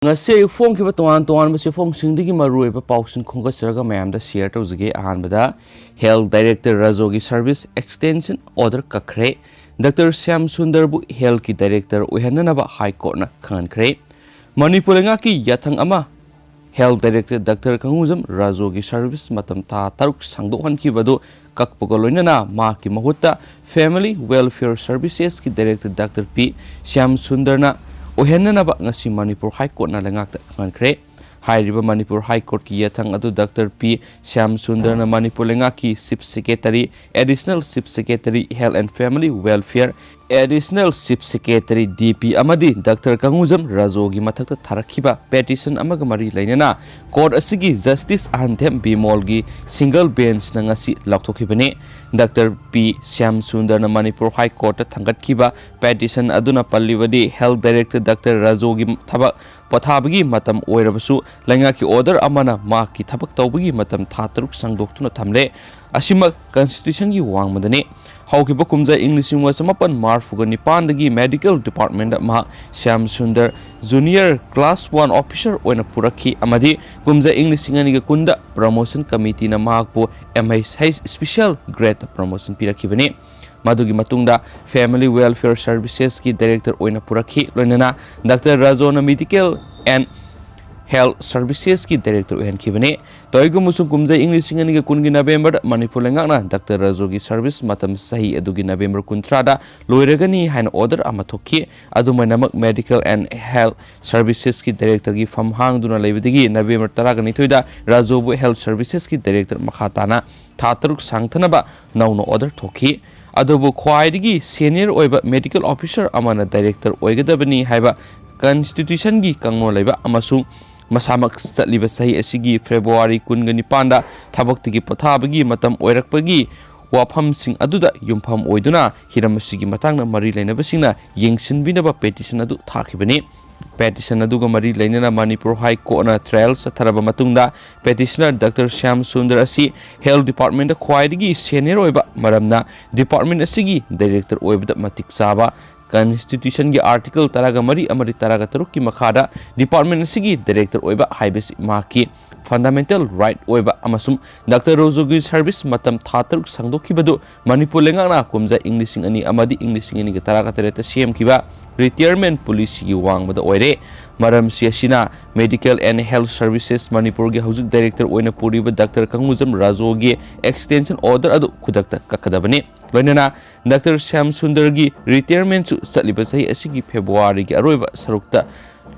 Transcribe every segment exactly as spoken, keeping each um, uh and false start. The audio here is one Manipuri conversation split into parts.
ꯉꯁꯤ ꯑꯌꯨꯛ ꯐꯣꯡꯈꯤꯕ ꯇꯣꯉꯥꯟ ꯇꯣꯉꯥꯟꯕ ꯆꯦꯐꯣꯡꯁꯤꯡꯗꯒꯤ ꯃꯔꯨꯑꯣꯏꯕ ꯄꯥꯎꯁꯤꯡ ꯈꯣꯝꯒꯠꯆꯔꯒ ꯃꯌꯥꯝꯗ ꯁꯤꯌꯔ ꯇꯧꯖꯒꯦ꯫ ꯑꯍꯥꯟꯕꯗ, ꯍꯦꯜꯊ ꯗꯥꯏꯔꯦꯛꯇꯔ ꯔꯥꯖꯣꯒꯤ ꯁꯔꯚꯤꯁ ꯑꯦꯛꯁꯇꯦꯟꯁꯟ ꯑꯣꯔꯗꯔ ꯀꯛꯈ꯭ꯔꯦ꯫ ꯗꯥꯛꯇꯔ ꯁ꯭ꯌꯥꯝ ꯁꯨꯟꯗꯔꯕꯨ ꯍꯦꯜꯊꯀꯤ ꯗꯥꯏꯔꯦꯛꯇꯔ ꯑꯣꯏꯍꯟꯅꯅꯕ ꯍꯥꯏ ꯀꯣꯔꯠꯅ ꯈꯪꯍꯟꯈ꯭ꯔꯦ꯫ ꯃꯅꯤꯄꯨꯔ ꯂꯩꯉꯥꯛꯀꯤ ꯌꯥꯊꯪ ꯑꯃ, ꯍꯦꯜꯊ ꯗꯥꯏꯔꯦꯛꯇꯔ ꯗꯥꯛꯇꯔ ꯀꯪꯉꯨꯖꯝ ꯔꯥꯖꯣꯒꯤ ꯁꯔꯚꯤꯁ ꯃꯇꯝ ꯊꯥ ꯇꯔꯨꯛ ꯁꯥꯡꯗꯣꯛꯍꯟꯈꯤꯕ ꯑꯗꯨ ꯀꯛꯄꯒ ꯂꯣꯏꯅꯅ ꯃꯍꯥꯛꯀꯤ ꯃꯍꯨꯠꯇ ꯐꯦꯃꯤꯂꯤ ꯋꯦꯜꯐꯤꯌꯔ ꯁꯔꯚꯤꯁꯦꯁꯀꯤ ꯗꯥꯏꯔꯦꯛꯇꯔ ꯗꯥꯛꯇꯔ ꯄꯤ ꯁ꯭ꯌꯥꯝ ꯁꯨꯟꯗꯔꯅ ꯑꯣꯏꯍꯟꯅꯅꯕ ꯉꯁꯤ ꯃꯅꯤꯄꯨꯔ ꯍꯥꯏ ꯀꯣꯔꯠꯅ ꯂꯩꯉꯥꯛꯇ ꯈꯪꯍꯟꯈ꯭ꯔꯦ꯫ ꯍꯥꯏꯔꯤꯕ ꯃꯅꯤꯄꯨꯔ ꯍꯥꯏ ꯀꯣꯔꯠꯀꯤ ꯌꯥꯊꯪ ꯑꯗꯨ ꯗꯥꯛꯇꯔ ꯄꯤ ꯁ꯭ꯌꯥꯝ ꯁꯨꯟꯗꯔꯅ ꯃꯅꯤꯄꯨꯔ ꯂꯩꯉꯥꯛꯀꯤ chief secretary, additional chief secretary, health and family welfare, additional chief secretary, D P, ꯑꯃꯗꯤ ꯗꯥꯛꯇꯔ ꯀꯪꯉꯨꯖꯝ ꯔꯥꯖꯣꯒꯤ ꯃꯊꯛꯇ ꯊꯥꯔꯛꯈꯤꯕ ꯄꯦꯇꯤꯁꯟ ꯑꯃꯒ ꯃꯔꯤ ꯂꯩꯅꯅ ꯀꯣꯔꯠ ꯑꯁꯤꯒꯤ ꯖꯁꯇꯤꯁ ꯑꯍꯟꯊꯦꯝ ꯕꯤꯃꯣꯜꯒꯤ ꯁꯤꯡꯒꯜ ꯕꯦꯟꯆꯅ ꯉꯁꯤ ꯂꯥꯎꯊꯣꯛꯈꯤꯕꯅꯤ꯫ ꯗꯥꯛꯇꯔ ꯄꯤ ꯁ꯭ꯌꯥꯝ ꯁꯨꯟꯗꯔꯅ ꯃꯅꯤꯄꯨꯔ ꯍꯥꯏ ꯀꯣꯔꯠꯇ ꯊꯥꯡꯒꯠꯈꯤꯕ ꯄꯦꯇꯤꯁꯟ ꯑꯗꯨꯅ ꯄꯜꯂꯤꯕꯗꯤ ꯍꯦꯜꯊ ꯗꯥꯏꯔꯦꯛꯇꯔ ꯗꯥꯛꯇꯔ ꯔꯥꯖꯣꯒꯤ ꯊꯕꯛ ꯄꯣꯊꯥꯕꯒꯤ ꯃꯇꯝ ꯑꯣꯏꯔꯕꯁꯨ ꯂꯩꯉꯥꯛꯀꯤ ꯑꯣꯔꯗꯔ ꯑꯃꯅ ꯃꯍꯥꯛꯀꯤ ꯊꯕꯛ ꯇꯧꯕꯒꯤ ꯃꯇꯝ ꯊꯥ ꯇꯔꯨꯛ ꯁꯥꯡꯗꯣꯛꯇꯨꯅ ꯊꯝꯂꯦ꯫ ꯑꯁꯤꯃꯛ ꯀꯟꯁꯇꯤꯇ꯭ꯌꯨꯁꯟꯒꯤ ꯋꯥꯡꯃꯗꯅꯤ꯫ ꯍꯧꯈꯤꯕ ꯀꯨꯝꯖꯥ ꯏꯪ ꯂꯤꯁꯤꯡ ꯑꯃ ꯆꯃꯥꯄꯟ ꯃꯔꯤꯐꯨꯒ ꯅꯤꯄꯥꯟꯗꯒꯤ ꯃꯦꯗꯤꯀꯦꯜ ꯗꯤꯄꯥꯔꯠꯃꯦꯟꯗ ꯃꯍꯥꯛ Shyam Sundar junior class one officer ꯑꯣꯏꯅ ꯄꯨꯔꯛꯈꯤ ꯑꯃꯗꯤ ꯀꯨꯝꯖꯥ ꯏꯪ ꯂꯤꯁꯤꯡ ꯑꯅꯤꯒ ꯀꯨꯟꯗ ꯄ꯭ꯔꯃꯣꯁꯟ ꯀꯃꯤꯇꯤꯅ ꯃꯍꯥꯛꯄꯨ M H H special grade promotion ꯄꯤꯔꯛꯈꯤꯕꯅꯤ꯫ ꯃꯗꯨꯒꯤ ꯃꯇꯨꯡꯗ ꯐꯦꯃꯤꯂꯤ ꯋꯦꯜꯐꯤꯌꯔ ꯁꯔꯚꯤꯁꯦꯁꯀꯤ ꯗꯥꯏꯔꯦꯛꯇꯔ ꯑꯣꯏꯅ ꯄꯨꯔꯛꯈꯤ꯫ ꯂꯣꯏꯅꯅ ꯗꯥꯛꯇꯔ ꯔꯥꯖꯣꯅ ꯃꯦꯗꯤꯀꯦꯜ ꯑꯦꯟ ꯍꯦꯜꯊ ꯁꯔꯚꯤꯁꯦꯁꯀꯤ ꯗꯥꯏꯔꯦꯛꯇꯔ ꯑꯣꯏꯍꯟꯈꯤꯕꯅꯤ꯫ ꯇꯧꯏꯒꯨꯝꯕꯁꯨꯡ ꯀꯨꯝꯖꯥ ꯏꯪ ꯂꯤꯁꯤꯡ ꯑꯅꯤꯒ ꯀꯨꯟꯒꯤ ꯅꯕꯦꯝꯕꯔꯗ ꯃꯅꯤꯄꯨꯔ ꯂꯩꯉꯥꯛꯅ ꯗꯥꯛꯇꯔ ꯔꯥꯖꯣꯒꯤ ꯁꯔꯚꯤꯁ ꯃꯇꯝ ꯆꯍꯤ ꯑꯗꯨꯒꯤ ꯅꯕꯦꯝꯕꯔ ꯀꯨꯟꯊ꯭ꯔꯥꯗ ꯂꯣꯏꯔꯒꯅꯤ ꯍꯥꯏꯅ ꯑꯣꯔꯗꯔ ꯑꯃ ꯊꯣꯛꯈꯤ꯫ ꯑꯗꯨꯃꯥꯏꯅꯃꯛ ꯃꯦꯗꯤꯀꯦꯜ ꯑꯦꯟ ꯍꯦꯜꯊ ꯁꯔꯚꯤꯁꯦꯁꯀꯤ ꯗꯥꯏꯔꯦꯛꯇꯔꯒꯤ ꯐꯝ ꯍꯥꯡꯗꯨꯅ ꯂꯩꯕꯗꯒꯤ ꯅꯕꯦꯝꯕꯔ ꯇꯔꯥꯅꯤꯊꯣꯏꯗ ꯔꯥꯖꯣꯕꯨ ꯍꯦꯜꯊ ꯁꯔꯚꯤꯁꯦꯁꯀꯤ ꯗꯥꯏꯔꯦꯛꯇꯔ ꯃꯈꯥ ꯇꯥꯅ ꯊꯥ ꯇꯔꯨꯛ ꯁꯥꯡꯊꯅꯕ ꯅꯧꯅ ꯑꯣꯔꯗꯔ ꯊꯣꯛꯈꯤ꯫ ꯑꯗꯨꯕꯨ ꯈ꯭ꯋꯥꯏꯗꯒꯤ ꯁꯦꯅꯤꯌꯔ ꯑꯣꯏꯕ ꯃꯦꯗꯤꯀꯦꯜ ꯑꯣꯐꯤꯁꯔ ꯑꯃꯅ ꯗꯥꯏꯔꯦꯛꯇꯔ ꯑꯣꯏꯒꯗꯕꯅꯤ ꯍꯥꯏꯕ ꯀꯟꯁꯇꯤꯇ꯭ꯌꯨꯁꯟꯒꯤ ꯀꯥꯡꯂꯣꯟ ꯂꯩꯕ ꯑꯃꯁꯨꯡ ꯃꯁꯥꯃꯛ ꯆꯠꯂꯤꯕ ꯆꯍꯤ ꯑꯁꯤꯒꯤ ꯐꯦꯕ꯭ꯔꯨꯋꯥꯔꯤ ꯀꯨꯟꯒ ꯅꯤꯄꯥꯟꯗ ꯊꯕꯛꯇꯒꯤ ꯄꯣꯊꯥꯕꯒꯤ ꯃꯇꯝ ꯑꯣꯏꯔꯛꯄꯒꯤ ꯋꯥꯐꯝꯁꯤꯡ ꯑꯗꯨꯗ ꯌꯨꯝꯐꯝ ꯑꯣꯏꯗꯨꯅ ꯍꯤꯔꯝ ꯑꯁꯤꯒꯤ ꯃꯇꯥꯡꯗ ꯃꯔꯤ ꯂꯩꯅꯕꯁꯤꯡꯅ ꯌꯦꯡꯁꯤꯟꯕꯤꯅꯕ ꯄꯦꯇꯤꯁꯟ ꯑꯗꯨ ꯊꯥꯈꯤꯕꯅꯤ꯫ ꯄꯦꯇꯤꯁꯟ ꯑꯗꯨꯒ ꯃꯔꯤ ꯂꯩꯅꯅ ꯃꯅꯤꯄꯨꯔ ꯍꯥꯏ ꯀꯣꯔꯠꯅ ꯇ꯭ꯔꯥꯌꯦꯜ ꯆꯠꯊꯔꯕ ꯃꯇꯨꯡꯗ ꯄꯦꯇꯤꯁꯅꯔ ꯗꯥꯛꯇꯔ ꯁ꯭ꯌꯥꯝ ꯁꯨꯟꯗꯔ ꯑꯁꯤ ꯍꯦꯜꯊ ꯗꯤꯄꯥꯔꯠꯃꯦꯟꯗ ꯈ꯭ꯋꯥꯏꯗꯒꯤ ꯁꯦꯅꯤꯌꯔ ꯑꯣꯏꯕ ꯃꯔꯝꯅ ꯗꯤꯄꯥꯔꯠꯃꯦꯟ ꯑꯁꯤꯒꯤ ꯗꯥꯏꯔꯦꯛꯇꯔ ꯑꯣꯏꯕꯗ ꯃꯇꯤꯛ ꯆꯥꯕ Constitution ꯒꯤ Article ꯇꯔꯥꯒ ꯃꯔꯤ ꯑꯃꯗꯤ ꯇꯔꯥꯒ ꯇꯔꯨꯛꯀꯤ ꯃꯈꯥꯗ department ꯑꯁꯤꯒꯤ director ꯑꯣꯏꯕ ꯍꯥꯏꯕꯁꯤ ꯃꯍꯥꯛꯀꯤ fundamental right ꯑꯣꯏꯕ ꯑꯃꯁꯨꯡ Doctor ꯔꯣꯖꯣꯒꯤ service ꯃꯇꯝ ꯊꯥ ꯇꯔꯨꯛ ꯁꯥꯡꯗꯣꯛꯈꯤꯕꯗꯨ ꯃꯅꯤꯄꯨꯔ ꯂꯩꯉꯥꯛꯅ ꯀꯨꯝꯖꯥ ꯏꯪ ꯂꯤꯁꯤꯡ ꯑꯅꯤ ꯑꯃꯗꯤ ꯏꯪ ꯂꯤꯁꯤꯡ ꯑꯅꯤꯒ ꯇꯔꯥꯒ ꯇꯔꯦꯠꯇ ꯁꯦꯝꯈꯤꯕ retirement policy ꯒꯤ ꯋꯥꯡꯃꯗ ꯑꯣꯏꯔꯦ꯫ ꯃꯔꯝꯁꯤ ꯑꯁꯤꯅ Medical and Health Services ꯃꯅꯤꯄꯨꯔꯒꯤ ꯍꯧꯖꯤꯛ director ꯑꯣꯏꯅ ꯄꯨꯔꯤꯕ Doctor ꯀꯪꯒꯨꯖꯝ ꯔꯥꯖꯨꯒꯤ extension order ꯑꯗꯨ ꯈꯨꯗꯛꯇ ꯀꯛꯀꯗꯕꯅꯤ꯫ ꯂꯣꯏꯅꯅ Doctor ꯁ꯭ꯌꯥꯝ ꯁꯨꯟꯗꯔꯒꯤ retirement ꯁꯨ ꯆꯠꯂꯤꯕ ꯆꯍꯤ ꯑꯁꯤꯒꯤ February ꯒꯤ ꯑꯔꯣꯏꯕ ꯁꯔꯨꯛꯇ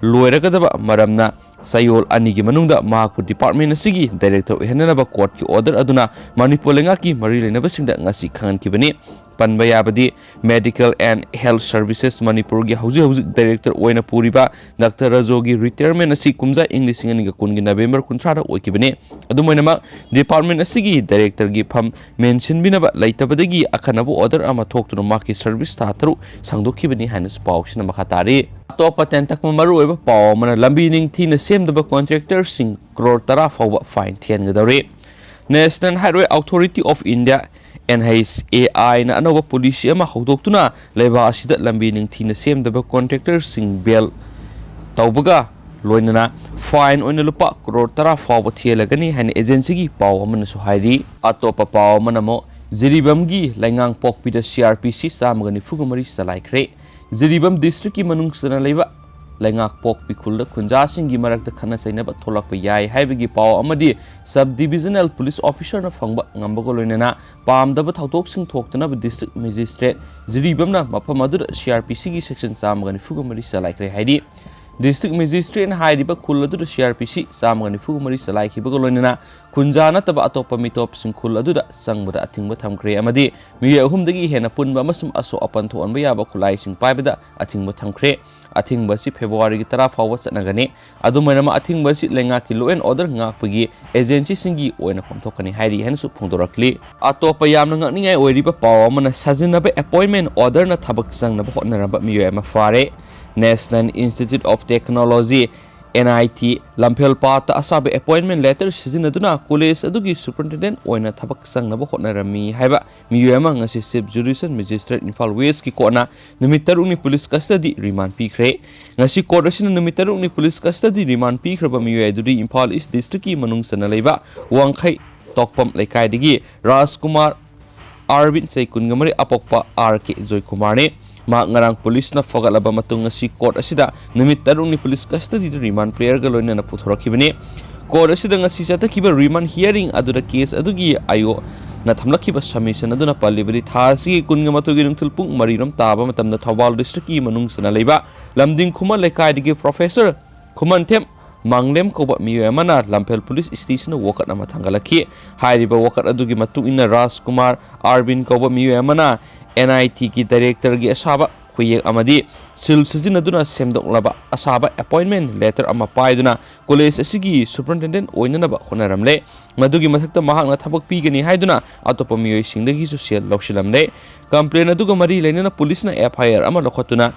ꯂꯣꯏꯔꯒꯗꯕ ꯃꯔꯝꯅ, ꯆꯌꯣꯜ ꯑꯅꯤꯒꯤ ꯃꯅꯨꯡꯗ ꯃꯍꯥꯛꯄꯨ department ꯑꯁꯤꯒꯤ director ꯑꯣꯏꯍꯟꯅꯅꯕ court ꯀꯤ order ꯑꯗꯨꯅ ꯃꯅꯤꯄꯨꯔ ꯂꯩꯉꯥꯛꯀꯤ ꯃꯔꯤ ꯂꯩꯅꯕꯁꯤꯡꯗ ꯉꯁꯤ ꯈꯪꯍꯟꯈꯤꯕꯅꯤ꯫ ꯄꯟꯕ ꯌꯥꯕꯗꯤ, Medical and Health Services ꯃꯅꯤꯄꯨꯔꯒꯤ ꯍꯧꯖꯤꯛ ꯍꯧꯖꯤꯛ director ꯑꯣꯏꯅ ꯄꯨꯔꯤꯕ Doctor ꯔꯥꯖꯨꯒꯤ retirement ꯑꯁꯤ ꯀꯨꯝꯖꯥ ꯏꯪ ꯂꯤꯁꯤꯡ ꯑꯅꯤꯒ ꯀꯨꯟꯒꯤ November ꯀꯨꯟꯊ꯭ꯔꯥꯗ ꯑꯣꯏꯈꯤꯕꯅꯤ꯫ ꯑꯗꯨꯝ ꯑꯣꯏꯅꯃꯛ, department ꯑꯁꯤꯒꯤ director ꯒꯤ ꯐꯝ ꯃꯦꯟꯁꯤꯟꯕꯤꯅꯕ ꯂꯩꯇꯕꯗꯒꯤ ꯑꯈꯟꯅꯕ order ꯑꯃ ꯊꯣꯛꯇꯨꯅ ꯃꯍꯥꯛꯀꯤ service ꯊꯥ ꯇꯔꯨꯛ ꯁꯥꯡꯗꯣꯛꯈꯤꯕꯅꯤ ꯍꯥꯏꯅꯁꯨ ꯄꯥꯎꯁꯤꯅ ꯃꯈꯥ ꯇꯥꯔꯤ꯫ ꯑꯇꯣꯞꯄ ꯇꯦꯟꯇꯛꯄ ꯃꯔꯨꯑꯣꯏꯕ ꯄꯥꯎ ꯑꯃꯅ, ꯂꯝꯕꯤ ꯅꯤꯡꯊꯤꯅ ꯁꯦꯝꯗꯕ contractor ꯁꯤꯡ ꯀ꯭ꯔꯣꯔ ꯇꯔꯥ ꯐꯥꯎꯕ fine ꯊꯤꯍꯟꯒꯗꯧꯔꯤ꯫ National Highway Authority of India, N H A I ꯅ ꯑꯅꯧꯕ policy ꯑꯃ ꯍꯧꯗꯣꯛꯇꯨꯅ ꯂꯩꯕꯥꯛ ꯑꯁꯤꯗ ꯂꯝꯕꯤ ꯅꯤꯡꯊꯤꯅ ꯁꯦꯝꯗꯕ contractor ꯁꯤꯡ bail ꯇꯧꯕꯒ ꯂꯣꯏꯅꯅ fine ꯑꯣꯏꯅ ꯂꯨꯄꯥ ꯀ꯭ꯔꯣꯔ ꯇꯔꯥ ꯐꯥꯎꯕ ꯊꯤꯍꯜꯂꯒꯅꯤ ꯍꯥꯏꯅ agency ꯒꯤ ꯄꯥꯎ ꯑꯃꯅꯁꯨ ꯍꯥꯏꯔꯤ꯫ ꯑꯇꯣꯞꯄ ꯄꯥꯎ ꯑꯃꯅ ꯑꯃꯨꯛ, ꯖꯤꯔꯤꯕꯥꯝꯒꯤ ꯂꯩꯉꯥꯛꯄꯣꯛꯄꯤꯗ C R P C ꯆꯥꯝꯃꯒ ꯅꯤꯐꯨꯒ ꯃꯔꯤ ꯆꯂꯥꯏꯈ꯭ꯔꯦ꯫ ꯖꯤꯔꯤꯕꯥꯝ district ꯀꯤ ꯃꯅꯨꯡ ꯆꯟꯅ ꯂꯩꯕ ꯂꯩꯉꯥꯛꯄꯣꯛꯄꯤ ꯈꯨꯜꯗ ꯈꯨꯟꯖꯥꯁꯤꯡꯒꯤ ꯃꯔꯛꯇ ꯈꯠꯅ ꯆꯩꯅꯕ ꯊꯣꯛꯂꯛꯄ ꯌꯥꯏ ꯍꯥꯏꯕꯒꯤ ꯄꯥꯎ ꯑꯃꯗꯤ sub divisional police officer ꯅ ꯐꯪꯕ ꯉꯝꯕꯒ ꯂꯣꯏꯅꯅ ꯄꯥꯝꯗꯕ ꯊꯧꯗꯣꯛꯁꯤꯡ ꯊꯣꯛꯇꯅꯕ district magistrate ꯖꯤꯔꯤꯕꯥꯝꯅ ꯃꯐꯝ ꯑꯗꯨꯗ C R P C ꯒꯤ section ꯆꯥꯝꯃꯒ ꯅꯤꯐꯨꯒ ꯃꯔꯤ ꯆꯂꯥꯏꯈ꯭ꯔꯦ ꯍꯥꯏꯔꯤ꯫ District magistrate ꯅ ꯍꯥꯏꯔꯤꯕ ꯈꯨꯜ ꯑꯗꯨꯗ C R P C ꯆꯥꯝꯃꯒ ꯅꯤꯐꯨꯒ ꯃꯔꯤ ꯆꯂꯥꯏꯈꯤꯕꯒ ꯂꯣꯏꯅꯅ ꯈꯨꯟꯖꯥ ꯅꯠꯇꯕ ꯑꯇꯣꯞꯄ ꯃꯤꯇꯣꯞꯁꯤꯡ ꯈꯨꯜ ꯑꯗꯨꯗ ꯆꯪꯕꯗ ꯑꯊꯤꯡꯕ ꯊꯝꯈ꯭ꯔꯦ ꯑꯃꯗꯤ ꯃꯤꯑꯣꯏ ꯑꯍꯨꯝꯗꯒꯤ ꯍꯦꯟꯅ ꯄꯨꯟꯕ ꯑꯃꯁꯨꯡ ꯑꯁꯣꯛ ꯑꯄꯟ ꯊꯣꯛꯍꯟꯕ ꯌꯥꯕ ꯈꯨꯠꯂꯥꯏꯁꯤꯡ ꯄꯥꯏꯕꯗ ꯑꯊꯤꯡꯕ ꯊꯝꯈ꯭ꯔꯦ꯫ ꯑꯊꯤꯡꯕ ꯑꯁꯤ February ꯒꯤ ꯇꯔꯥ ꯐꯥꯎꯕ ꯆꯠꯅꯒꯅꯤ꯫ ꯑꯗꯨꯝ ꯑꯣꯏꯅꯃꯛ, ꯑꯊꯤꯡꯕ ꯑꯁꯤ ꯂꯩꯉꯥꯛꯀꯤ law and order ꯉꯥꯛꯄꯒꯤ agency ꯁꯤꯡꯒꯤ ꯑꯣꯏꯅ ꯄꯥꯡꯊꯣꯛꯀꯅꯤ ꯍꯥꯏꯔꯤ ꯍꯥꯏꯅꯁꯨ ꯐꯣꯡꯗꯣꯔꯛꯂꯤ꯫ ꯑꯇꯣꯞꯄ ꯌꯥꯝꯅ ꯉꯛꯅꯤꯡꯉꯥꯏ ꯑꯣꯏꯔꯤꯕ ꯄꯥꯎ ꯑꯃꯅ, ꯁꯥꯖꯤꯟꯅꯕ appointment order ꯅ ꯊꯕꯛ ꯆꯪꯅꯕ ꯍꯣꯠꯅꯔꯝꯕ ꯃꯤꯑꯣꯏ ꯑꯃ ꯐꯥꯔꯦ꯫ National Institute of Technology, N I T ꯂꯝꯐꯦꯜꯄꯥꯠꯇ ꯑꯁꯥꯕ ꯑꯦꯄꯣꯏꯟꯃꯦꯟ ꯂꯦꯇꯔ ꯁꯤꯖꯤꯟꯅꯗꯨꯅ ꯀꯣꯂꯦꯖ ꯑꯗꯨꯒꯤ ꯁꯨꯄꯔꯤꯟꯇꯦꯟꯗꯦꯟꯠ ꯑꯣꯏꯅ ꯊꯕꯛ ꯆꯪꯅꯕ ꯍꯣꯠꯅꯔꯝꯃꯤ ꯍꯥꯏꯕ ꯃꯤꯑꯣꯏ ꯑꯃ ꯉꯁꯤ ꯆꯤꯐ ꯖꯨꯗꯤꯁꯤꯌꯜ ꯃꯦꯖꯤꯁꯇ꯭ꯔꯦꯠ ꯏꯝꯐꯥꯜ ꯋꯦꯁꯀꯤ ꯀꯣꯔꯠꯅ ꯅꯨꯃꯤꯠ ꯇꯔꯨꯛꯅꯤ ꯄꯨꯂꯤꯁ ꯀꯁꯇꯗꯤ ꯔꯤꯃꯥꯟ ꯄꯤꯈ꯭ꯔꯦ꯫ ꯉꯁꯤ ꯀꯣꯔꯠ ꯑꯁꯤꯅ ꯅꯨꯃꯤꯠ ꯇꯔꯨꯛꯅꯤ ꯄꯨꯂꯤꯁ ꯀꯁꯇꯗꯤ ꯔꯤꯃꯥꯟ ꯄꯤꯈ꯭ꯔꯕ ꯃꯤꯑꯣꯏ ꯑꯗꯨꯗꯤ ꯏꯝꯐꯥꯜ ꯏꯁ ꯗꯤꯁꯇ꯭ꯔꯤꯛꯀꯤ ꯃꯅꯨꯡ ꯆꯟꯅ ꯂꯩꯕ ꯋꯥꯡꯈꯩ ꯇꯣꯛꯄꯝ ꯂꯩꯀꯥꯏꯗꯒꯤ ꯔꯥꯖꯀꯨꯃꯥꯔ ꯑꯥꯔꯕꯤꯟ, ꯆꯍꯤ ꯀꯨꯟꯒ ꯃꯔꯤ, ꯑꯄꯣꯛꯄ ꯑꯥꯔ ꯀꯦ ꯖꯣꯏꯀꯨꯃꯥꯔꯅꯤ꯫ ꯃꯍꯥꯛ ꯉꯔꯥꯡ ꯄꯨꯂꯤꯁꯅ ꯐꯒꯠꯂꯕ ꯃꯇꯨꯡ ꯉꯁꯤ ꯀꯣꯔꯠ ꯑꯁꯤꯗ ꯅꯨꯃꯤꯠ ꯇꯔꯨꯛꯅꯤ ꯄꯨꯂꯤꯁ ꯀꯁꯇꯗꯤꯗ ꯔꯤꯃꯥꯟ ꯄ꯭ꯔꯦꯌꯔꯒ ꯂꯣꯏꯅꯅ ꯄꯨꯊꯣꯔꯛꯈꯤꯕꯅꯤ꯫ ꯀꯣꯔꯠ ꯑꯁꯤꯗ ꯉꯁꯤ ꯆꯠꯊꯈꯤꯕ ꯔꯤꯃꯥꯟ ꯍꯤꯌꯥꯔꯤꯡ ꯑꯗꯨꯗ ꯀꯦꯁ ꯑꯗꯨꯒꯤ ꯑꯥꯏ ꯑꯣꯅ ꯊꯝꯂꯛꯈꯤꯕ ꯁꯕꯃꯤꯁꯟ ꯑꯗꯨꯅ ꯄꯜꯂꯤꯕꯗꯤ ꯊꯥ ꯑꯁꯤꯒꯤ ꯀꯨꯟꯒ ꯃꯥꯊꯣꯏꯒꯤ ꯅꯨꯡꯊꯤꯜ ꯄꯨꯡ ꯃꯔꯤꯔꯣꯝ ꯇꯥꯕ ꯃꯇꯝꯗ ꯊꯧꯕꯥꯜ ꯗꯤꯁꯇ꯭ꯔꯤꯛꯀꯤ ꯃꯅꯨꯡ ꯆꯟꯅ ꯂꯩꯕ ꯂꯝꯗꯤꯡ ꯈꯨꯃꯟ ꯂꯩꯀꯥꯏꯗꯒꯤ ꯄ꯭ꯔꯣꯐꯦꯁꯔ ꯈꯨꯃꯟꯊꯦꯝ ꯃꯥꯡꯂꯦꯝ ꯀꯧꯕ ꯃꯤꯑꯣꯏ ꯑꯃꯅ ꯂꯝꯐꯦꯜ ꯄꯨꯂꯤꯁ ꯁ꯭ꯇꯦꯁꯟꯗ ꯋꯥꯀꯠ ꯑꯃ ꯊꯥꯡꯒꯠꯂꯛꯈꯤ꯫ ꯍꯥꯏꯔꯤꯕ ꯋꯥꯀꯠ ꯑꯗꯨꯒꯤ ꯃꯇꯨꯡ ꯏꯟꯅ ꯔꯥꯖꯀꯨꯃꯥꯔ ꯑꯥꯔꯕꯤꯟ ꯀꯧꯕ ꯃꯤꯑꯣꯏ ꯑꯃꯅ ꯑꯦꯟ ꯑꯥꯏ ꯇꯤꯒꯤ ꯗꯥꯏꯔꯦꯛꯇꯔꯒꯤ ꯑꯁꯥꯕ ꯈꯨꯌꯦꯛ ꯑꯃꯗꯤ ꯁꯤꯜ ꯁꯤꯖꯤꯟꯅꯗꯨꯅ ꯁꯦꯝꯗꯣꯛꯂꯕ ꯑꯁꯥꯕ ꯑꯦꯄꯣꯏꯟꯃꯦꯟ ꯂꯦꯇꯔ ꯑꯃ ꯄꯥꯏꯗꯨꯅ ꯀꯣꯂꯦꯖ ꯑꯁꯤꯒꯤ ꯁꯨꯄꯔꯤꯟꯇꯦꯟꯗꯦꯟꯠ ꯑꯣꯏꯅꯅꯕ ꯍꯣꯠꯅꯔꯝꯂꯦ꯫ ꯃꯗꯨꯒꯤ ꯃꯊꯛꯇ ꯃꯍꯥꯛꯅ ꯊꯕꯛ ꯄꯤꯒꯅꯤ ꯍꯥꯏꯗꯨꯅ ꯑꯇꯣꯞꯄ ꯃꯤꯑꯣꯏꯁꯤꯡꯗꯒꯤꯁꯨ ꯁꯦꯜ ꯂꯧꯁꯤꯜꯂꯝꯂꯦ꯫ ꯀꯝꯄ꯭ꯂꯦꯟ ꯑꯗꯨꯒ ꯃꯔꯤ ꯂꯩꯅꯅ ꯄꯨꯂꯤꯁꯅ ꯑꯦꯐ ꯑꯥꯏ ꯑꯥꯔ ꯑꯃ ꯂꯧꯈꯠꯇꯨꯅ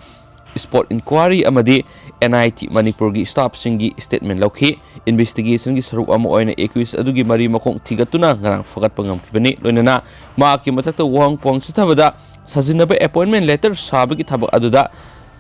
ꯁ꯭ꯄꯣꯠ ꯏꯟꯀ꯭ꯋꯥꯔꯤ ꯑꯃꯗꯤ ꯑꯦꯟ ꯑꯥꯏ ꯇꯤ ꯃꯅꯤꯄꯨꯔꯒꯤ ꯁ꯭ꯇꯥꯐꯁꯤꯡꯒꯤ ꯁ꯭ꯇꯦꯠꯃꯦꯟ ꯂꯧꯈꯤ꯫ ꯏꯟꯚꯦꯁꯇꯤꯒꯦꯁꯟꯒꯤ ꯁꯔꯨꯛ ꯑꯃ ꯑꯣꯏꯅ ꯑꯦꯀ꯭ꯌꯨꯖ ꯑꯗꯨꯒꯤ ꯃꯔꯤ ꯃꯈꯣꯡ ꯊꯤꯒꯠꯇꯨꯅ ꯉꯔꯥꯡ ꯐꯒꯠꯄ ꯉꯝꯈꯤꯕꯅꯤ꯫ ꯂꯣꯏꯅꯅ ꯃꯍꯥꯛꯀꯤ ꯃꯊꯛꯇ ꯋꯥꯍꯪ ꯄꯥꯎꯍꯪ ꯆꯠꯊꯕꯗ ꯁꯥꯖꯤꯟꯅꯕ ꯑꯦꯄꯣꯏꯟꯃꯦꯟ ꯂꯦꯇꯔ ꯁꯥꯕꯒꯤ ꯊꯕꯛ ꯑꯗꯨꯗ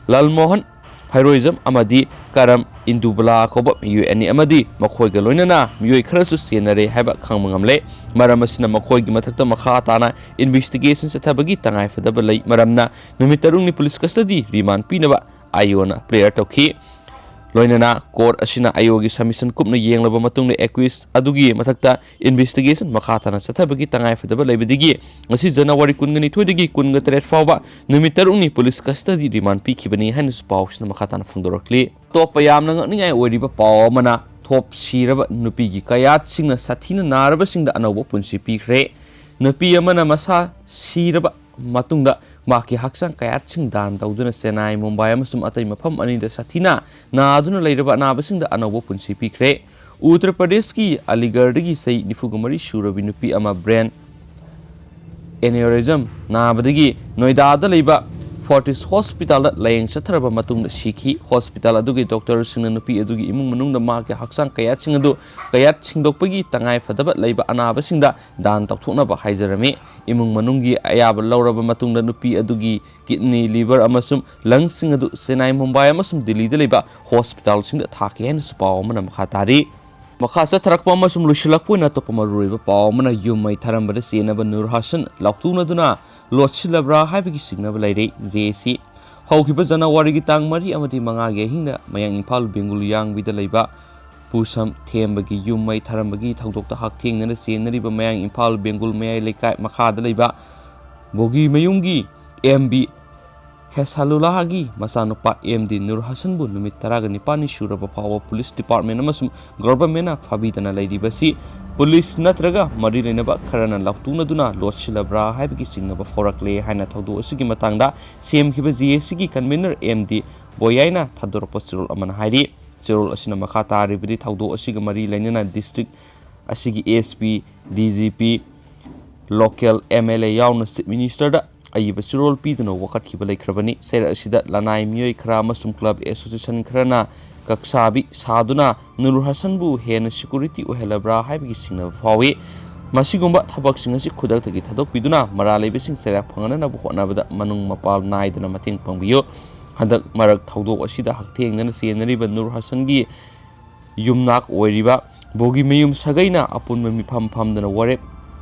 ꯂꯥꯜꯃꯣꯍꯟ ꯐꯩꯔꯣꯏꯖꯝ ꯑꯃꯗꯤ ꯀꯔꯝ ꯏꯟꯗꯨꯕꯂꯥ ꯀꯧꯕ ꯃꯤꯑꯣꯏ ꯑꯅꯤ ꯑꯃꯗꯤ ꯃꯈꯣꯏꯒ ꯂꯣꯏꯅꯅ ꯃꯤꯑꯣꯏ ꯈꯔꯁꯨ ꯆꯦꯟꯅꯔꯦ ꯍꯥꯏꯕ ꯈꯪꯕ ꯉꯝꯂꯦ꯫ ꯃꯔꯝ ꯑꯁꯤꯅ ꯃꯈꯣꯏꯒꯤ ꯃꯊꯛꯇ ꯃꯈꯥ ꯇꯥꯅ ꯏꯟꯚꯦꯁꯇꯤꯒꯦꯁꯟ ꯆꯠꯊꯕꯒꯤ ꯇꯉꯥꯏꯐꯗꯕ ꯂꯩ꯫ ꯃꯔꯝꯅ ꯅꯨꯃꯤꯠ ꯇꯔꯨꯛꯅꯤ ꯄꯨꯂꯤꯁ ꯀꯁꯇꯗꯤ ꯔꯤꯃꯥꯟ ꯄꯤꯅꯕ ꯑꯥꯏ ꯑꯣꯅ ꯄ꯭ꯔꯦꯌꯔ ꯇꯧꯈꯤ꯫ ꯂꯣꯏꯅꯅ ꯀꯣꯔꯠ ꯑꯁꯤꯅ ꯑꯥꯏ ꯑꯣꯒꯤ ꯁꯕꯃꯤꯁꯟ ꯀꯨꯞꯅ ꯌꯦꯡꯂꯕ ꯃꯇꯨꯡꯗ ꯑꯦꯀ꯭ꯌꯨꯖ ꯑꯗꯨꯒꯤ ꯃꯊꯛꯇ ꯏꯟꯚꯦꯁꯇꯤꯒꯦꯁꯟ ꯃꯈꯥ ꯇꯥꯅ ꯆꯠꯊꯕꯒꯤ ꯇꯉꯥꯏꯐꯗꯕ ꯂꯩꯕꯗꯒꯤ ꯉꯁꯤ ꯖꯅꯋꯥꯔꯤ ꯀꯨꯟꯒ ꯅꯤꯊꯣꯏꯗꯒꯤ ꯀꯨꯟꯒ ꯇꯔꯦꯠ ꯐꯥꯎꯕ ꯅꯨꯃꯤꯠ ꯇꯔꯨꯛꯅꯤ ꯄꯨꯂꯤꯁ ꯀꯁꯇꯗꯤ ꯔꯤꯃꯥꯟ ꯄꯤꯈꯤꯕꯅꯤ ꯍꯥꯏꯅꯁꯨ ꯄꯥꯎꯁꯤꯅ ꯃꯈꯥ ꯇꯥꯅ ꯐꯣꯡꯗꯣꯔꯛꯂꯤ꯫ ꯑꯇꯣꯞꯄ ꯌꯥꯝꯅ ꯉꯛꯅꯤꯡꯉꯥꯏ ꯑꯣꯏꯔꯤꯕ ꯄꯥꯎ ꯑꯃꯅ ꯊꯣꯞ ꯁꯤꯔꯕ ꯅꯨꯄꯤꯒꯤ ꯀꯌꯥꯠꯁꯤꯡꯅ ꯁꯥꯊꯤꯅ ꯅꯥꯔꯕꯁꯤꯡꯗ ꯑꯅꯧꯕ ꯄꯨꯟꯁꯤ ꯄꯤꯈ꯭ꯔꯦ꯫ ꯅꯨꯄꯤ ꯑꯃꯅ ꯃꯁꯥ ꯁꯤꯔꯕ ꯃꯇꯨꯡꯗ ꯃꯍꯥꯛꯀꯤ ꯍꯛꯆꯥꯡ ꯀꯌꯥꯠꯁꯤꯡ ꯗꯥꯟ ꯇꯧꯗꯨꯅ ꯆꯦꯟꯅꯥꯏ, ꯃꯨꯝꯕꯥꯏ ꯑꯃꯁꯨꯡ ꯑꯇꯩ ꯃꯐꯝ ꯑꯅꯤꯗ ꯁꯥꯊꯤꯅ ꯅꯥꯗꯨꯅ ꯂꯩꯔꯕ ꯑꯅꯥꯕꯁꯤꯡꯗ ꯑꯅꯧꯕ ꯄꯨꯟꯁꯤ ꯄꯤꯈ꯭ꯔꯦ꯫ ꯎꯠꯇꯔ ꯄ꯭ꯔꯗꯦꯁꯀꯤ ꯑꯂꯤꯒꯔꯗꯒꯤ ꯆꯍꯤ ꯅꯤꯐꯨꯒ ꯃꯔꯤ ꯁꯨꯔꯕꯤ ꯅꯨꯄꯤ ꯑꯃ ꯕ꯭ꯔꯦꯟ ꯑꯦꯅꯦꯔꯤꯖꯝ ꯅꯥꯕꯗꯒꯤ ꯅꯣꯏꯗꯥꯗ ꯂꯩꯕ ꯐꯣꯔꯇꯤꯁ ꯍꯣꯁꯄꯤꯇꯥꯜꯗ ꯂꯥꯌꯦꯡ ꯆꯠꯊꯔꯕ ꯃꯇꯨꯡꯗ ꯁꯤꯈꯤ꯫ ꯍꯣꯁꯄꯤꯇꯥꯜ ꯑꯗꯨꯒꯤ ꯗꯣꯛꯇꯔꯁꯤꯡꯅ ꯅꯨꯄꯤ ꯑꯗꯨꯒꯤ ꯏꯃꯨꯡ ꯃꯅꯨꯡꯗ ꯃꯍꯥꯛꯀꯤ ꯍꯛꯆꯥꯡ ꯀꯌꯥꯠꯁꯤꯡ ꯑꯗꯨ ꯀꯌꯥꯠ ꯁꯦꯡꯗꯣꯛꯄꯒꯤ ꯇꯉꯥꯏ ꯐꯗꯕ ꯂꯩꯕ ꯑꯅꯥꯕꯁꯤꯡꯗ ꯗꯥꯟ ꯇꯧꯊꯣꯛꯅꯕ ꯍꯥꯏꯖꯔꯝꯃꯤ꯫ ꯏꯃꯨꯡ ꯃꯅꯨꯡꯒꯤ ꯑꯌꯥꯕ ꯂꯧꯔꯕ ꯃꯇꯨꯡꯗ ꯅꯨꯄꯤ ꯑꯗꯨꯒꯤ ꯀꯤꯗꯅꯤ, ꯂꯤꯚꯔ ꯑꯃꯁꯨꯡ ꯂꯪꯁꯤꯡ ꯑꯗꯨ ꯆꯦꯟꯅꯥꯏ, ꯃꯨꯝꯕꯥꯏ ꯑꯃꯁꯨꯡ ꯗꯤꯜꯂꯤꯗ ꯂꯩꯕ ꯍꯣꯁꯄꯤꯇꯥꯜꯁꯤꯡꯗ ꯊꯥꯈꯤ ꯍꯥꯏꯅꯁꯨ ꯄꯥꯎ ꯑꯃꯅ ꯃꯈꯥ ꯇꯥꯔꯤ꯫ ꯃꯈꯥ ꯆꯠꯊꯔꯛꯄ ꯑꯃꯁꯨꯡ ꯂꯣꯏꯁꯤꯜꯂꯛꯄ ꯑꯣꯏꯅ ꯑꯇꯣꯞꯄ ꯃꯔꯨꯑꯣꯏꯕ ꯄꯥꯎ ꯑꯃꯅ, ꯌꯨꯝ ꯃꯩ ꯊꯥꯔꯝꯕꯗ ꯆꯦꯟꯅꯕ ꯅꯨꯔ ꯍꯁꯟ ꯂꯥꯎꯊꯣꯛꯅꯗꯨꯅ ꯂꯣꯠꯁꯤꯜꯂꯕ꯭ꯔꯥ ꯍꯥꯏꯕꯒꯤ ꯆꯤꯡꯅꯕ ꯂꯩꯔꯦ꯫ ꯖꯦ ꯑꯦ ꯁꯤ꯫ ꯍꯧꯈꯤꯕ ꯖꯅꯋꯥꯔꯤꯒꯤ ꯇꯥꯡ ꯃꯔꯤ ꯑꯃꯗꯤ ꯃꯉꯥꯒꯤ ꯑꯍꯤꯡꯗ ꯃꯌꯥꯡ ꯏꯝꯐꯥꯜ ꯕꯦꯡꯒꯨꯜ ꯌꯥꯡꯕꯤꯗ ꯂꯩꯕ ꯄꯨꯁꯝ ꯊꯦꯝꯕꯒꯤ ꯌꯨꯝ ꯃꯩ ꯊꯥꯔꯝꯕꯒꯤ ꯊꯧꯗꯣꯛꯇ ꯍꯛꯊꯦꯡꯅꯅ ꯆꯦꯟꯅꯔꯤꯕ ꯃꯌꯥꯡ ꯏꯝꯐꯥꯜ ꯕꯦꯡꯒꯨꯜ ꯃꯌꯥꯏ ꯂꯩꯀꯥꯏ ꯃꯈꯥꯗ ꯂꯩꯕ ꯕꯣꯒꯤꯃꯌꯨꯝꯒꯤ ꯑꯦꯝ ꯕꯤ ꯍꯦꯁꯥꯂꯨꯂꯥꯍꯒꯤ ꯃꯆꯥꯅꯨꯄꯥ ꯑꯦꯝ ꯗꯤ ꯅꯨꯔ ꯍꯁꯟꯕꯨ ꯅꯨꯃꯤꯠ ꯇꯔꯥꯒ ꯅꯤꯄꯥꯜꯅꯤ ꯁꯨꯔꯕ ꯐꯥꯎꯕ ꯄꯨꯂꯤꯁ ꯗꯤꯄꯥꯔꯠꯃꯦꯟ ꯑꯃꯁꯨꯡ ꯒꯚꯔꯟꯃꯦꯟꯅ ꯐꯥꯕꯤꯗꯅ ꯂꯩꯔꯤꯕꯁꯤ ꯄꯨꯂꯤꯁ ꯅꯠꯇ꯭ꯔꯒ ꯃꯔꯤ ꯂꯩꯅꯕ ꯈꯔꯅ ꯂꯥꯎꯇꯨꯅꯗꯨꯅ ꯂꯣꯠꯁꯤꯜꯂꯕ꯭ꯔꯥ ꯍꯥꯏꯕꯒꯤ ꯆꯤꯡꯅꯕ ꯐꯥꯎꯔꯛꯂꯦ ꯍꯥꯏꯅ ꯊꯧꯗꯣꯛ ꯑꯁꯤꯒꯤ ꯃꯇꯥꯡꯗ ꯁꯦꯝꯈꯤꯕ ꯖꯦ ꯑꯦ ꯁꯤꯒꯤ ꯀꯟꯚꯦꯅꯔ ꯑꯦꯝ ꯗꯤ ꯕꯣꯌꯥꯏꯅ ꯊꯥꯗꯣꯔꯛꯄ ꯆꯦꯔꯣꯜ ꯑꯃꯅ ꯍꯥꯏꯔꯤ꯫ ꯆꯦꯔꯣꯜ ꯑꯁꯤꯅ ꯃꯈꯥ ꯇꯥꯔꯤꯕꯗꯤ, ꯊꯧꯗꯣꯛ ꯑꯁꯤꯒ ꯃꯔꯤ ꯂꯩꯅꯅ ꯗꯤꯁꯇ꯭ꯔꯤꯛ ꯑꯁꯤꯒꯤ S P, D G P, local M L A ꯌꯥꯎꯅ ꯆꯤꯐ ꯃꯤꯅꯤꯁꯇꯔꯗ ꯑꯏꯕ ꯆꯦꯔꯣꯜ ꯄꯤꯗꯨꯅ ꯋꯥꯀꯠꯈꯤꯕ ꯂꯩꯈ꯭ꯔꯕꯅꯤ꯫ ꯆꯩꯔꯛ ꯑꯁꯤꯗ ꯂꯅꯥꯏ ꯃꯤꯑꯣꯏ ꯈꯔ ꯑꯃꯁꯨꯡ ꯀ꯭ꯂꯕ ꯑꯦꯁꯣꯁꯤꯌꯦꯁꯟ ꯈꯔꯅ ꯀꯛꯁꯥꯕꯤ ꯁꯥꯗꯨꯅ ꯅꯨꯔ ꯍꯁꯟꯕꯨ ꯍꯦꯟꯅ ꯁꯦꯀ꯭ꯌꯨꯔꯤꯇꯤ ꯑꯣꯏꯍꯜꯂꯕ꯭ꯔꯥ ꯍꯥꯏꯕꯒꯤ ꯆꯤꯡꯅꯕ ꯐꯥꯎꯏ꯫ ꯃꯁꯤꯒꯨꯝꯕ ꯊꯕꯛꯁꯤꯡ ꯑꯁꯤ ꯈꯨꯗꯛꯇꯒꯤ ꯊꯥꯗꯣꯛꯄꯤꯗꯨꯅ ꯃꯔꯥꯜ ꯂꯩꯕꯁꯤꯡ ꯆꯩꯔꯥꯛ ꯐꯪꯍꯟꯅꯕ ꯍꯣꯠꯅꯕꯗ ꯃꯅꯨꯡ ꯃꯄꯥꯜ ꯅꯥꯏꯗꯅ ꯃꯇꯦꯡ ꯄꯥꯡꯕꯤꯌꯨ꯫ ꯍꯟꯗꯛ ꯃꯔꯛ ꯊꯧꯗꯣꯛ ꯑꯁꯤꯗ ꯍꯛꯊꯦꯡꯅꯅ ꯆꯦꯟꯅꯔꯤꯕ ꯅꯨꯔ ꯍꯁꯟꯒꯤ ꯌꯨꯝꯅꯥꯛ ꯑꯣꯏꯔꯤꯕ ꯕꯣꯒꯤꯃꯌꯨꯝ ꯁꯥꯒꯩꯅ ꯑꯄꯨꯟꯕ ꯃꯤꯐꯝ ꯐꯝꯗꯅ ꯋꯥꯔꯦꯞ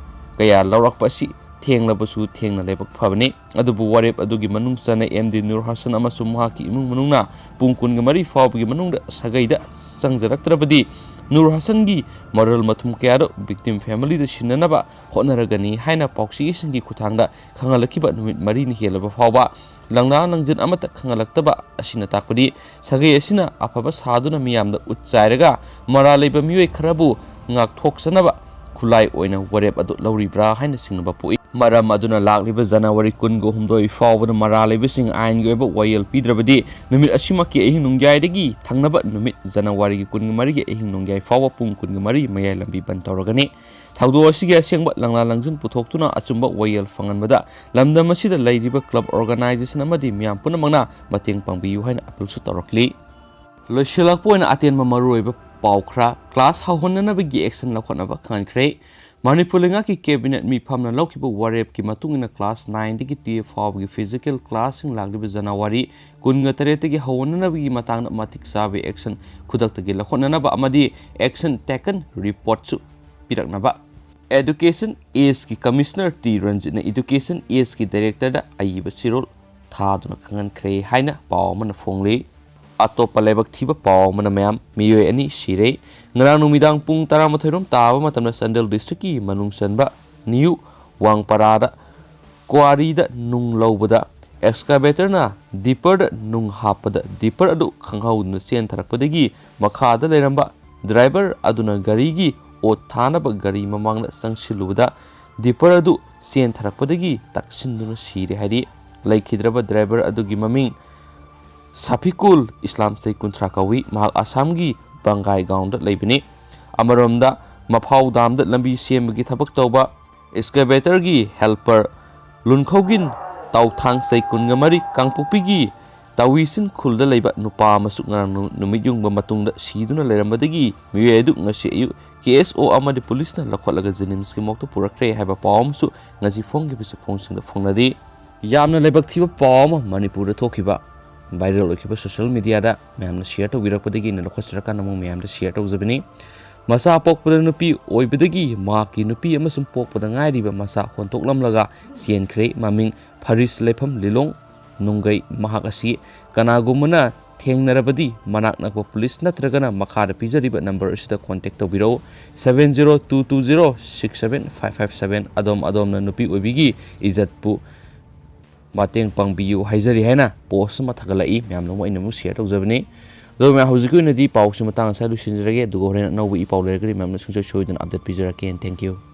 ꯀꯌꯥ ꯂꯧꯔꯛꯄ ꯑꯁꯤ ꯊꯦꯡꯂꯕꯁꯨ ꯊꯦꯡꯅ ꯂꯥꯏꯕꯛ ꯐꯕꯅꯤ꯫ ꯑꯗꯨꯕꯨ ꯋꯥꯔꯦꯞ ꯑꯗꯨꯒꯤ ꯃꯅꯨꯡ ꯆꯟꯅ ꯑꯦꯝ ꯗꯤ ꯅꯨꯔ ꯍꯁꯟ ꯑꯃꯁꯨꯡ ꯃꯍꯥꯛꯀꯤ ꯏꯃꯨꯡ ꯃꯅꯨꯡꯅ ꯄꯨꯡ ꯀꯨꯟꯒ ꯃꯔꯤ ꯐꯥꯎꯕꯒꯤ ꯃꯅꯨꯡꯗ ꯁꯥꯒꯩꯗ ꯆꯪꯖꯔꯛꯇ꯭ꯔꯕꯗꯤ ꯅꯨꯔ ꯍꯁꯟꯒꯤ ꯃꯔꯜ ꯃꯊꯨꯝ ꯀꯌꯥꯗꯨ ꯚꯤꯛꯇꯤꯝ ꯐꯦꯃꯤꯂꯤꯗ ꯁꯤꯟꯅꯅꯕ ꯍꯣꯠꯅꯔꯒꯅꯤ ꯍꯥꯏꯅ ꯄꯥꯎꯆꯦꯁꯤꯡꯒꯤ ꯈꯨꯠꯊꯥꯡꯗ ꯈꯪꯍꯜꯂꯛꯈꯤꯕ ꯅꯨꯃꯤꯠ ꯃꯔꯤꯅꯤ ꯍꯦꯜꯂꯕ ꯐꯥꯎꯕ ꯂꯪꯅꯥ ꯂꯪꯖꯟ ꯑꯃꯠꯇ ꯈꯪꯍꯜꯂꯛꯇꯕ ꯑꯁꯤꯅ ꯇꯥꯛꯄꯗꯤ ꯁꯥꯒꯩ ꯑꯁꯤꯅ ꯑꯐꯕ ꯁꯥꯗꯨꯅ ꯃꯤꯌꯥꯝꯗ ꯎꯠ ꯆꯥꯏꯔꯒ ꯃꯔꯥꯜ ꯂꯩꯕ ꯃꯤꯑꯣꯏ ꯈꯔꯕꯨ ꯉꯥꯛꯊꯣꯛꯆꯅꯕ ꯈꯨꯠꯂꯥꯏ ꯑꯣꯏꯅ ꯋꯥꯔꯦꯞ ꯑꯗꯨ ꯂꯧꯔꯤꯕ꯭ꯔꯥ ꯍꯥꯏꯅ ꯆꯤꯡꯅꯕ ꯄꯣꯛꯏ꯫ ꯃꯔꯝ ꯑꯗꯨꯅ ꯂꯥꯛꯂꯤꯕ ꯖꯅꯋꯥꯔꯤ ꯀꯨꯟꯒ ꯍꯨꯝꯗꯣꯏ ꯐꯥꯎꯕꯗ ꯃꯔꯥꯜ ꯂꯩꯕꯁꯤꯡ ꯑꯥꯏꯟꯒꯤ ꯑꯣꯏꯕ ꯋꯥꯌꯦꯜ ꯄꯤꯗ꯭ꯔꯕꯗꯤ ꯅꯨꯃꯤꯠ ꯑꯁꯤꯃꯛꯀꯤ ꯑꯍꯤꯡ ꯅꯣꯡꯌꯥꯏꯗꯒꯤ ꯊꯪꯅꯕ ꯅꯨꯃꯤꯠ ꯖꯅꯋꯥꯔꯤꯒꯤ ꯀꯨꯟꯒ ꯃꯔꯤꯒꯤ ꯑꯍꯤꯡ ꯅꯣꯡꯌꯥꯏ ꯐꯥꯎꯕ ꯄꯨꯡ ꯀꯨꯟꯒ ꯃꯔꯤ ꯃꯌꯥꯏ ꯂꯝꯕꯤ ꯕꯟ ꯇꯧꯔꯒꯅꯤ꯫ ꯊꯧꯗꯣꯛ ꯑꯁꯤꯒꯤ ꯑꯁꯦꯡꯕ ꯂꯪꯂꯥ ꯂꯪꯖꯤꯟ ꯄꯨꯊꯣꯛꯇꯨꯅ ꯑꯆꯨꯝꯕ ꯋꯥꯌꯦꯜ ꯐꯪꯍꯟꯕꯗ ꯂꯝꯗꯝ ꯑꯁꯤꯗ ꯂꯩꯔꯤꯕ ꯀ꯭ꯂꯕ ꯑꯣꯔꯒꯅꯥꯏꯖꯦꯁꯟ ꯑꯃꯗꯤ ꯃꯤꯌꯥꯝ ꯄꯨꯝꯅꯃꯛꯅ ꯃꯇꯦꯡ ꯄꯥꯡꯕꯤꯌꯨ ꯍꯥꯏꯅ ꯑꯄꯤꯜꯁꯨ ꯇꯧꯔꯛꯂꯤ꯫ ꯂꯣꯏꯁꯤꯜꯂꯛꯄ ꯑꯣꯏꯅ ꯑꯇꯦꯟꯕ ꯃꯔꯨꯑꯣꯏꯕ ꯄꯥꯎ ꯈꯔ꯫ ꯀ꯭ꯂꯥꯁ ꯍꯧꯍꯟꯅꯅꯕꯒꯤ ꯑꯦꯛꯁꯟ ꯂꯧꯈꯠꯅꯕ ꯈꯪꯍꯟꯈ꯭ꯔꯦ꯫ ꯃꯅꯤꯄꯨꯔ ꯂꯩꯉꯥꯛꯀꯤ ꯀꯦꯕꯤꯅꯦꯠ ꯃꯤꯐꯝꯅ ꯂꯧꯈꯤꯕ ꯋꯥꯔꯦꯞꯀꯤ ꯃꯇꯨꯡ ꯏꯟꯅ ꯀ꯭ꯂꯥꯁ ꯅꯥꯏꯟꯗꯒꯤ ꯇꯨꯌꯦꯜꯐ ꯐꯥꯎꯕꯒꯤ ꯐꯤꯖꯤꯀꯦꯜ ꯀ꯭ꯂꯥꯁꯁꯤꯡ ꯂꯥꯛꯂꯤꯕ ꯖꯅꯋꯥꯔꯤ ꯀꯨꯟꯒ ꯇꯔꯦꯠꯇꯒꯤ ꯍꯧꯍꯟꯅꯅꯕꯒꯤ ꯃꯇꯥꯡꯗ ꯃꯇꯤꯛ ꯆꯥꯕ ꯑꯦꯛꯁꯟ ꯈꯨꯗꯛꯇꯒꯤ ꯂꯧꯈꯠꯅꯅꯕ ꯑꯃꯗꯤ action taken reportꯁꯨ ꯄꯤꯔꯛꯅꯕ ꯑꯦꯗꯨꯀꯦꯁꯟ ꯑꯦꯁꯀꯤ ꯀꯃꯤꯁꯅꯔ ꯇꯤ ꯔꯟꯖꯤꯠꯅ ꯑꯦꯗꯨꯀꯦꯁꯟ ꯑꯦꯁꯀꯤ ꯗꯥꯏꯔꯦꯛꯇꯔꯗ ꯑꯏꯕ ꯆꯦꯔꯣꯜ ꯊꯥꯗꯨꯅ ꯈꯪꯍꯟꯈ꯭ꯔꯦ ꯍꯥꯏꯅ ꯄꯥꯎ ꯑꯃꯅ ꯐꯣꯡꯂꯤ꯫ ꯑꯇꯣꯞꯄ ꯂꯥꯏꯕꯛ ꯊꯤꯕ ꯄꯥꯎ ꯑꯃꯅ ꯃꯌꯥꯝ, ꯃꯤꯑꯣꯏ ꯑꯅꯤ ꯁꯤꯔꯦ꯫ ꯉꯔꯥꯡ ꯅꯨꯃꯤꯗꯥꯡ ꯄꯨꯡ ꯇꯔꯥꯃꯥꯊꯣꯏ ꯔꯣꯝ ꯇꯥꯕ ꯃꯇꯝꯗ ꯆꯥꯟꯗꯦꯜ ꯗꯤꯁꯇ꯭ꯔꯤꯛꯀꯤ ꯃꯅꯨꯡ ꯆꯟꯕ ꯅ꯭ꯌꯨ ꯋꯥꯡꯄꯔꯥꯗ ꯀ꯭ꯋꯥꯔꯤꯗ ꯅꯨꯡ ꯂꯧꯕꯗ ꯑꯦꯛꯁꯀꯥꯚꯦꯇꯔꯅ ꯗꯤꯄꯔꯗ ꯅꯨꯡ ꯍꯥꯞꯄꯗ ꯗꯤꯄꯔ ꯑꯗꯨ ꯈꯪꯍꯧꯗꯅ ꯆꯦꯟꯊꯔꯛꯄꯗꯒꯤ ꯃꯈꯥꯗ ꯂꯩꯔꯝꯕ ꯗ꯭ꯔꯥꯏꯚꯔ ꯑꯗꯨꯅ ꯒꯥꯔꯤꯒꯤ ꯑꯣꯠ ꯊꯥꯅꯕ ꯒꯥꯔꯤ ꯃꯃꯥꯡꯗ ꯆꯪꯁꯤꯜꯂꯨꯕꯗ ꯗꯤꯄꯔ ꯑꯗꯨ ꯆꯦꯟꯊꯔꯛꯄꯗꯒꯤ ꯇꯛꯁꯤꯟꯗꯨꯅ ꯁꯤꯔꯦ ꯍꯥꯏꯔꯤ꯫ ꯂꯩꯈꯤꯗ꯭ꯔꯕ ꯗ꯭ꯔꯥꯏꯚꯔ ꯑꯗꯨꯒꯤ ꯃꯃꯤꯡ ꯁꯥꯐꯤꯀꯨꯜ ꯏꯁꯂꯥꯝ, ꯆꯍꯤ ꯀꯨꯟꯊ꯭ꯔꯥ ꯀꯧꯏ꯫ ꯃꯍꯥꯛ ꯑꯁꯥꯝꯒꯤ ꯕꯪꯒꯥꯏꯒꯥꯎꯟꯗ ꯂꯩꯕꯅꯤ꯫ ꯑꯃꯔꯣꯝꯗ, ꯃꯐꯥꯎ ꯗꯥꯝꯗ ꯂꯝꯕꯤ ꯁꯦꯝꯕꯒꯤ ꯊꯕꯛ ꯇꯧꯕ ꯑꯦꯛꯁꯀꯦꯚꯦꯇꯔꯒꯤ ꯍꯦꯜꯄꯔ ꯂꯨꯟꯈꯧꯒꯤꯟ ꯇꯥꯎꯊꯥꯡ, ꯆꯍꯤ ꯀꯨꯟꯒ ꯃꯔꯤ, ꯀꯥꯡꯄꯣꯛꯄꯤꯒꯤ ꯇꯥꯋꯤꯁꯤꯟ ꯈꯨꯜꯗ ꯂꯩꯕ ꯅꯨꯄꯥ ꯑꯃꯁꯨ ꯉꯔꯥꯡ ꯅꯨ-, ꯅꯨꯃꯤꯠ ꯌꯨꯡꯕ ꯃꯇꯨꯡꯗ ꯁꯤꯗꯨꯅ ꯂꯩꯔꯝꯕꯗꯒꯤ ꯃꯤꯑꯣꯏ ꯑꯗꯨ ꯉꯁꯤ ꯑꯌꯨꯛ ꯀꯦ ꯑꯦꯁ ꯑꯣ ꯑꯃꯗꯤ ꯄꯨꯂꯤꯁꯅ ꯂꯧꯈꯠꯂꯒ ꯖꯦꯅꯤꯝꯁꯀꯤ ꯃꯣꯔꯒꯇ ꯄꯨꯔꯛꯈ꯭ꯔꯦ ꯍꯥꯏꯕ ꯄꯥꯎ ꯑꯃꯁꯨ ꯉꯁꯤ ꯐꯣꯡꯈꯤꯕꯁꯨ ꯐꯣꯡꯁꯤꯡꯗ ꯐꯣꯡꯅꯔꯤ꯫ ꯌꯥꯝꯅ ꯂꯥꯏꯕꯛ ꯊꯤꯕ ꯄꯥꯎ ꯑꯃ ꯃꯅꯤꯄꯨꯔꯗ ꯊꯣꯛꯈꯤꯕ, ꯚꯥꯏꯔꯦꯜ ꯑꯣꯏꯈꯤꯕ ꯁꯣꯁꯤꯌꯦꯜ ꯃꯤꯗꯤꯌꯥꯗ ꯃꯌꯥꯝꯅ ꯁꯤꯌꯔ ꯇꯧꯕꯤꯔꯛꯄꯗꯒꯤ ꯑꯩꯅ ꯂꯧꯈꯠꯆꯔꯀꯥꯟꯗ ꯑꯃꯨꯛ ꯃꯌꯥꯝꯗ ꯁꯤꯌꯔ ꯇꯧꯖꯕꯅꯤ꯫ ꯃꯆꯥ ꯄꯣꯛꯄꯗ ꯅꯨꯄꯤ ꯑꯣꯏꯕꯗꯒꯤ ꯃꯍꯥꯛꯀꯤ ꯅꯨꯄꯤ ꯑꯃꯁꯨꯡ ꯄꯣꯛꯄꯗ ꯉꯥꯏꯔꯤꯕ ꯃꯆꯥ ꯍꯣꯟꯗꯣꯛꯂꯝꯂꯒ ꯆꯦꯟꯈ꯭ꯔꯦ꯫ ꯃꯃꯤꯡ ꯐꯔꯤꯁ ꯂꯩꯐꯝ ꯂꯤꯂꯣꯡ ꯅꯨꯡꯒꯩ꯫ ꯃꯍꯥꯛ ꯑꯁꯤ ꯀꯅꯥꯒꯨꯝꯕꯅ ꯊꯦꯡꯅꯔꯕꯗꯤ ꯃꯅꯥꯛ ꯅꯛꯄ ꯄꯨꯂꯤꯁ ꯅꯠꯇ꯭ꯔꯒꯅ ꯃꯈꯥꯗ ꯄꯤꯖꯔꯤꯕ ꯅꯝꯕꯔ ꯑꯁꯤꯗ ꯀꯣꯟꯇꯦꯛ ꯇꯧꯕꯤꯔꯛꯎ, seven zero two two zero six seven five five seven꯫ ꯑꯗꯣꯝ ꯑꯗꯣꯝꯅ ꯅꯨꯄꯤ ꯑꯣꯏꯕꯤꯒꯤ ꯏꯖꯠꯄꯨ ꯃꯇꯦꯡ ꯄꯥꯡꯕꯤꯌꯨ ꯍꯥꯏꯖꯔꯤ ꯍꯥꯏꯅ ꯄꯣꯁ ꯑꯃ ꯊꯥꯒꯠꯂꯛꯏ꯫ ꯃꯌꯥꯝꯅ ꯑꯃꯨꯛ ꯑꯩꯅ ꯑꯃꯨꯛ ꯁꯤꯌꯔ ꯇꯧꯖꯕꯅꯤ꯫ ꯑꯗꯣ ꯃꯌꯥꯝ, ꯍꯧꯖꯤꯛꯀꯤ ꯑꯣꯏꯅꯗꯤ ꯄꯥꯎꯁꯤ ꯃꯇꯥꯡ ꯑꯁꯤꯗ ꯂꯣꯏꯁꯤꯟꯖꯔꯒꯦ, ꯑꯗꯨꯒ ꯍꯣꯔꯦꯟ ꯑꯅꯧꯕ ꯏ ꯄꯥꯎ ꯂꯩꯔꯒꯗꯤ ꯃꯌꯥꯝꯅ ꯁꯨꯡꯁꯣꯏ ꯁꯣꯏꯗꯅ update ꯄꯤꯖꯔꯛꯀꯦ꯫ And thank you.